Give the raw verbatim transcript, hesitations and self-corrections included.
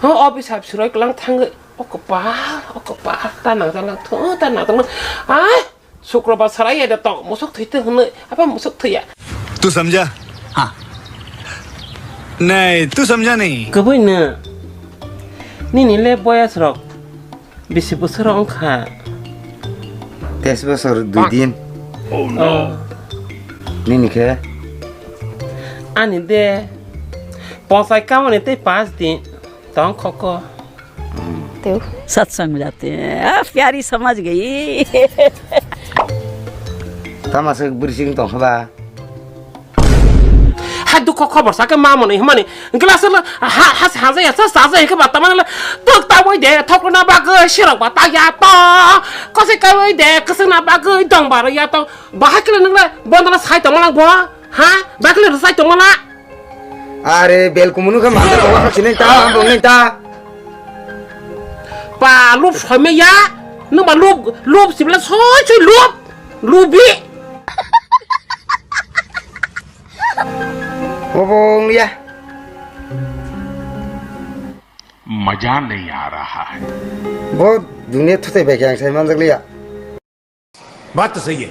Ho, office hap suroi klang thangwi. O kwpal, o kwpal, ta nangjaklang thung, ta nangjaklang. Ai, Sukrobar sarai ya da tong, musuk thwi tong hwnwi, apa musuk thwi ya? तू समझा? हाँ। नहीं, तू समझा नहीं। Kwbui no. Nini le boyas rok bisi bosor wng kha? Teis bosor dui din. Oh. Nini khe? Ani de ponchai kamani tei panch din. Tong khoko. Teu. सत्संग में जाते हैं। आ, प्यारी समझ गई। Tama se bwrwi sing tong kha ba? Hai dukho khobor sa khe ma mwnwi hwnmani. Glass la ha ha ha ja ya sa sa ja khe ba tama la tuk ta wai de thok na bagwi sirok ba ta ya to. Ko se ka wai de kwsang na bagwi dong ba ya to. Ba ha kle nang la bon da sai tong ma lang bo. Ha? Ba kle sai tong ma la. Are bel kumunu khe mangta kok kha sinai ta, hambo nai ta. Pa lup soime ya, numa lup lup sibla soi soi lup lubi. Obo ya. मजा नहीं आ रहा है। Bo dunia thote bai khe ang sai manjak liya. बात तो सही है।